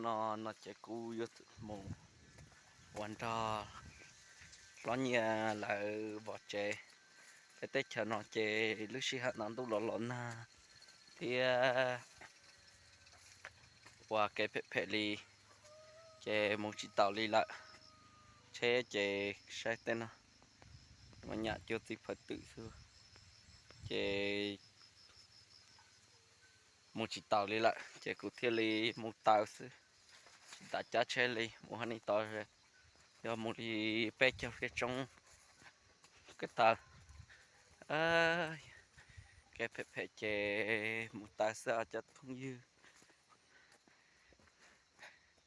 No, no ces kuv yuav mus ua nrog hlob Nyiaj lawv vom tsev. Peb teb chaws no ces lub sij hawm no ntuj los los nag thiab ua kev phem phem li, ces mus tsis taus li lawm. Tsheb ces saib tej no, muaj nyam cuag txiv phawj twm xwb, ces mus tsis taus li lawm ces kuv thiaj li mus taw xwb, tsis tas cab tsheb li mus hauv ni tod, yog mus li peb caug kiv tsoob kawg taw. Kev phem phem ces mus taw xwb os cov phooj ywg,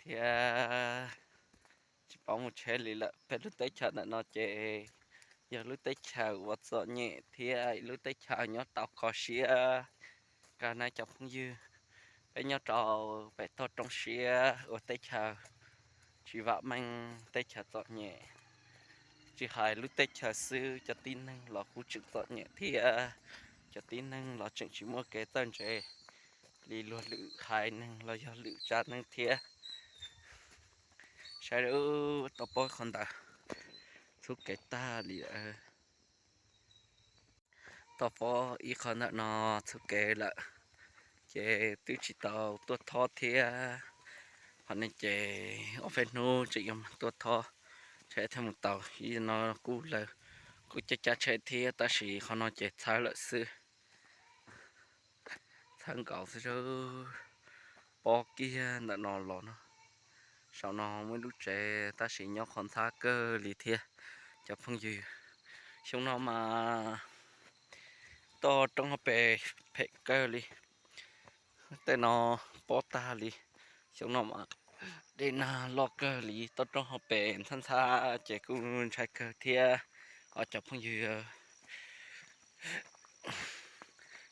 thiab tsis paub mus tsheb li lawm. Peb lub teb chaws ntawm no ces yog lub teb chaws uas txom nyem thiab lub teb chaws nyob rau kho siab kawg na cov phooj ywg. Peb nyob rau pem toj roob siab ua teb chaws, tsis vam meej, teb chaws txom nyem. Tsis hais lub teb chaws xwb, cov tib neeg los kuj tseem txom nyem thiab. Cov tib neeg los tseem tsis muaj kev txawj ntse li luag lwm haiv neeg los yog lwm tsav neeg thiab. Saib tau pob qhov ntawd, txhub kev tag li. Tau pob ib qho ntawm no txhub kev lawm, ces twb tsis tau tuaj thob thiab. Qhov no ces ob peb hnub tseem yuav tuaj thob tsheb thiaj mus tau. Ib no kuj lawv kuj cab cab tsheb thiab, tab sis qhov no ces txhawb lawm xwb. Txhawb nkaus xwb, pob kiag ntawm no los no. Saum no muaj ib lub tsev tab sis nyob qhov ntxhab kawg li thiab cov phooj ywg. Xyoo no mas toj roob hauv pes phem kawg li, tej no pob tag li. Xyoo no mas dej nag loj kawg li, toj roob hauv pes ntxhab ntxhab ces kuj ntshai kawg thiab os cov phooj ywg.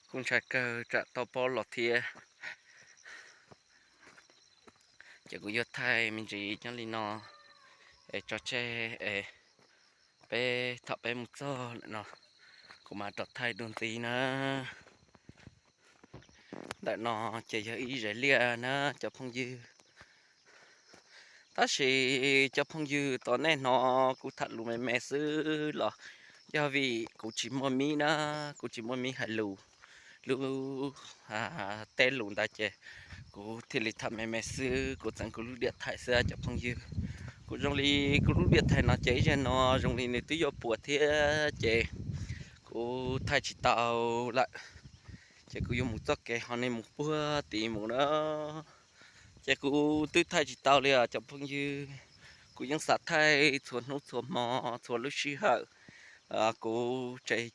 Kuj ntshai kawg tsam tau pob los thiab. Ces kuv yuav thaij me ntsis nyob li no es tso tseg es peb thaum peb mus txog lawm no kuv mam rov thaij dua ntxiv na. Ntawm no ces yog ib zes liaj na cov phooj ywg. Tab sis cov phooj ywg, tos nej hnov kuv tham lus me me xwb los yog vim kuv tsis muaj mic na, kuv tsis muaj mic hais lus. Lub teb lus ntawd ces kuv thiaj li tham me me xwb, kuv txeev kuv lub diam thaim xwb cov phooj ywg. Kuv zoo li kuv lub diam thaim no ces ib zaug no zoo li nws twb yuav puas thiab ces kuv thaij tsis tau lawm. Ces kuv yuav mus txoj kev ho nej mus puag tid mus na. Ces kuv twb thaij tsis tau li os cov phooj ywg. Kuv yeej xav thaij txhua hnub txhua hmo, txhua lub sij hawm. Kuv tsev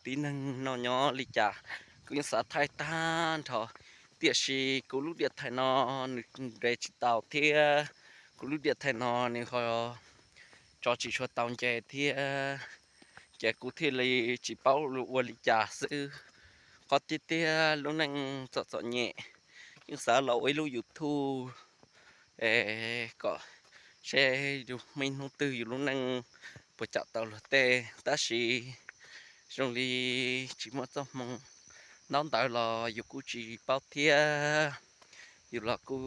tib neeg no nyob li cas kuv yeej xav thaij tag nrho, tiam sis kuv lub diam thaim no nws nres tsis tau thiab. Kuv lub diam thaim no nws ho tso tsis tshua tau nce thiab, ces kuv thiaj li tsis paub ua li cas xwb. Qhov tiag tiag lub neej txom txom nyem, yeej xav los ua ib lub YouTube es kom seb yus muaj ib hnub twg yus lub neej puas caum tau luag tej, tab sis zoo li tsis muaj txoj hmoo ntaub ntawv los yus kuj tsis paub thiab. Yus los kuj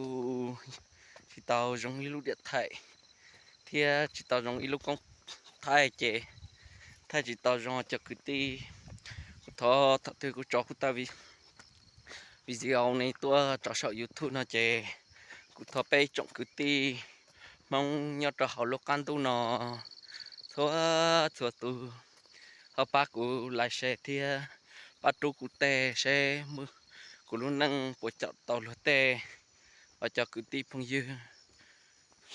tsis tau zoo ib lub diam thaim thiab tsis tau zoo ib lub koob thaij ces thaij tsis tau zoo cov kwv tij. Kuv thov thaum twg kuv tso kuv tawm video ne tuaj tso saum YouTube no ces kuv thov peb tsoom kwv tij Hmoob nyob rau hauv lub qab ntuj no txhua txhua tus ho pab kuv like share thiab pab rub kuv tej seb kuv lub neej puas caum tau luag tej. Os cov kwv tij phooj ywg,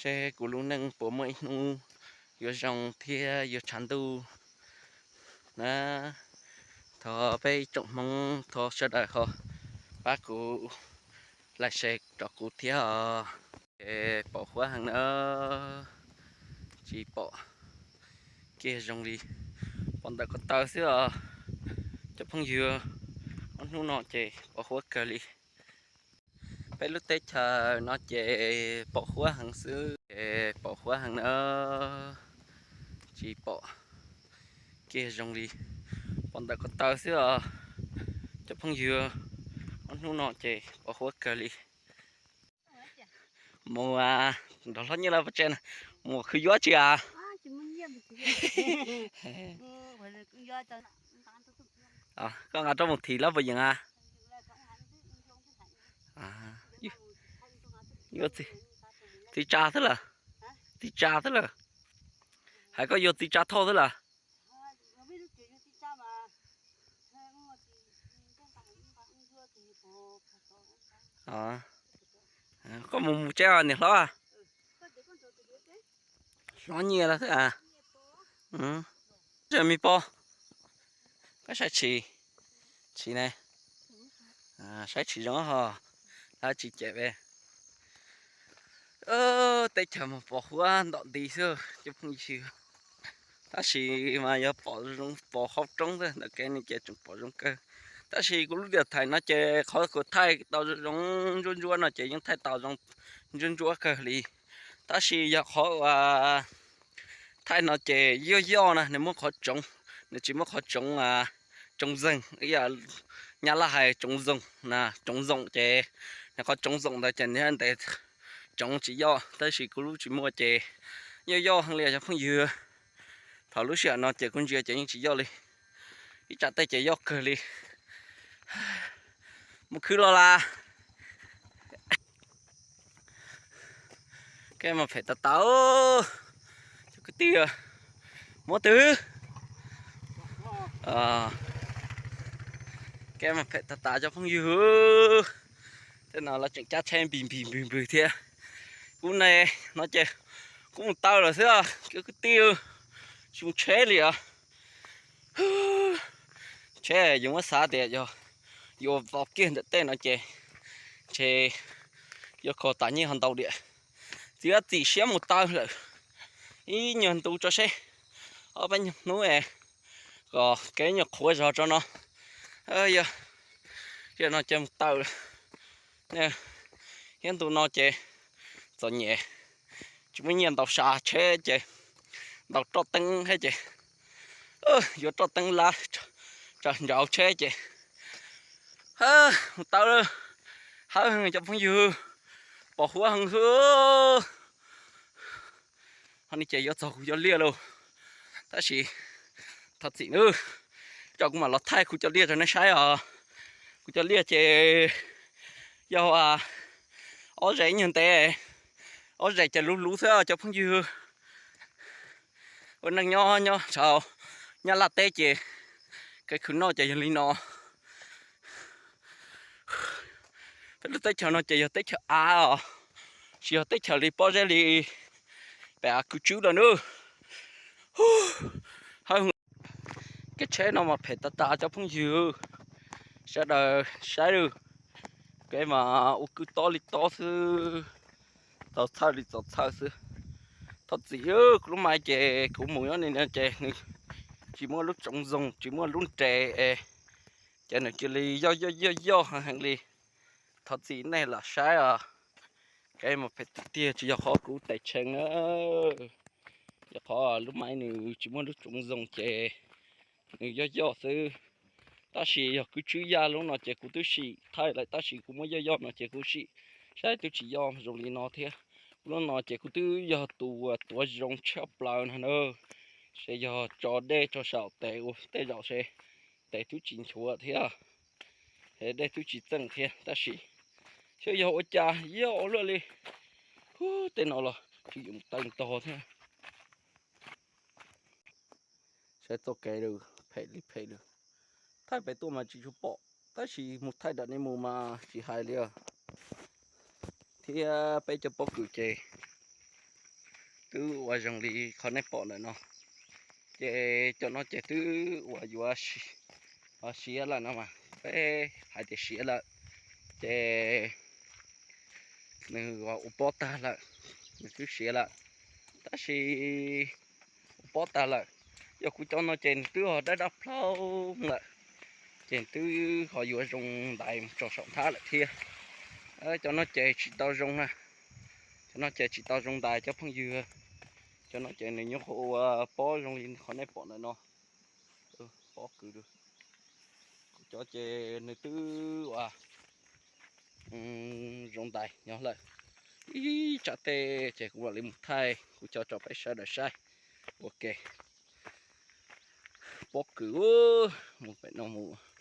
seb kuv lub neej puas muaj ib hnub yuav zoo thiab yuav tshav ntuj na. Thov peb tsoom Hmoob thov sawv daws ho pab kuv like share rau kuv thiab os. Es pom huab heev na, tsis pom kiag zoo li pom ntawm ko taw xwb os. Cov phooj ywg, ob hnub no ces pom huab kawg li. Peb lub teb chaws no ces pom huab heev xwb, es pom huab heev na, tsis pom kiag zoo li pom ntawm ko taw xwb os. Cov phooj ywg, ob hnub no ces pom huab kawg li. Mus nrog hlob Nyiaj lawv pov tseg na, mus khwv yuav tsi as? Koj nqa rau mus thim lawv puas yeem as? Yuav txiv tsa xwb lawm, txiv tsa xwb lawm. Hais koj yuav txiv tsa thauj xwb lawm. Koj mus mus tsev niam hlob. Hlob Nyiaj lawv xwb as. Tsis me pog, koj saib tshis, tshis ne, saib tshis zoo ho, lawv tsis cem peb. Teb chaws mas pos huab ntom nti xwb cov phooj ywg. Tab sis mas yog pom zoo pos hauv roob xwb, ntawm kev no ces tseem pom zoo kawg. Tab sis kuv lub diam thaim no ces qhov kuv thaij tau zoo ntsuab ntsuab no ces yeej thaij tau zoo ntsuab ntsuab kawg li. Tab sis yog qhov uas thaij no ces yoj yoj na, nws muaj qhov tsoov, nws tsis muaj qhov tsoov, tsoov zeeg ib yam Nyab Laj hais tsoov zoom na, tsoov zoom ces nws qhov tsoov zoom ntawd ces nws ntes tsoov tsis yoj, tab sis kuv lub tsis muaj ces yoj yoj heev li cov phooj ywg. Thaum lub sij hawm no ces kuv ntsia ces yeej tsis yoj li, ib tsam tej ces yoj kawg li. Mus khwv los las. Kev mas phem tas tas, cov kwv tij, muab twg. Kev mas phem tas tas cov phooj ywg. Tej no lawv tseem cab tsheb npig npig npig npig thiab. Kuv ne, no ces kuv mus taw lawm xwb, cov kwv tij, tsis mus tsheb li os. Tsheb yuav muab xav tias yog yuav vau kiag ntawm tej no ces ntshe yuav kho tas nyiaj ho ntau diam. Txiav txim siab mus taw lawm ib nyuag ntu tso seb, ob peb nyuag hnub es kom kev nyuag qhuav zog tso no. Yog no ces mus taw lawm, thiab ntu no ces txom nyem, tsis muaj nyiaj ntau sa tsheb ces ntaus roj teeb thiab ces yuav roj teeb lab tsa ntsauv tsheb ces mus taw lawm. Hawb heev cov phooj ywg, pos huab heev xwb. Ho ni ces yuav txog kuv cov liaj lauj, tab sis thov txim nawb, tso kuv mam los thaij kuv cov liaj rau nej saib os. Kuv cov liaj ces yog ob zes ib nyuag ntev, ob zes ces luv luv xwb cov phooj ywg. Ua neej nyob nyob tsaus Nyab Laj teb ces kev khwv noj ces yog li no. Peb lub teb chaws no ces yog teb chaws av os, tsis yog teb chaws li pob zeb li pem av kwv tswb lawm nawb. Hawb, kev tsheb no mas phem tas tas cov phooj ywg, sawv daws saib lawm. Kev mas ua kwj tob li tob xwb, txaus txhawj li txaus txhawj xwb. Thov txim, kuv lub maiv ces kuv mus nyob li no ces nws tsis muaj lub tsoov zoo, tsis muaj lub nres es ces nws cia li yoj yoj yoj yoj heev li. Thov txim nej lam saib os. Kev mas phem tiag tiag, tsis yog qhov kuv tes tshee na, yog qhov lub maiv nws tsis muaj lub tsoov zoo ces nws yoj yoj xwb. Tab sis yog kwv tswb yaj lub no ces kuv twb sim thaij lawm, tab sis kuv muab yoj yoj no ces kuv sim saib twb tsis yoj zoo li no thiab. Lub no ces kuv twb yog tus tuav zoo tshaj plaws no na, ces yog tso dej rau saum tes ua tej zaum ces tes twb tsis nchuav thiab, dej twb tsis txeej thiab, tab sis xyov yog ua cas yoj ua luaj li. Tej no los tsis yuav mus taw ntog thiab. Saib txoj kev lawm, phem li phem lawm. Thaij pem tuaj mas tsis tshua pom, tab sis mus thaij nram no mus mas tsis hais li os. Thiab peb cov pob kws ces twb ua zoo li qhov nej pom ntawm no. Ces cov no ces twb uas yuav siav lawm no mas, peb hais tias siav lawm, ces nws ua pob tag lawm, nws twb siav lawm, tab sis ua pob tag lawm. Yog kuv cov no ces nws twb ho dab dab plaub lawm, ces twb ho yuav zoo ntais mus tso saum nthab lawm thiab. Cov no ces tsis tau zoo na, cov no ces tsis tau zoo ntais cov phooj ywg. Cov no ces nws nyuam qhuav ua pob zoo li qhov nej pom ntawm no. Pob kws, kuv cov ces nws twb ua zoo ntais nyob lawm, ib tsam tej ces kuv mam li mus thaij kuv cov tso peb sawv daws saib. Ua ke, pob kws, mus pem no mus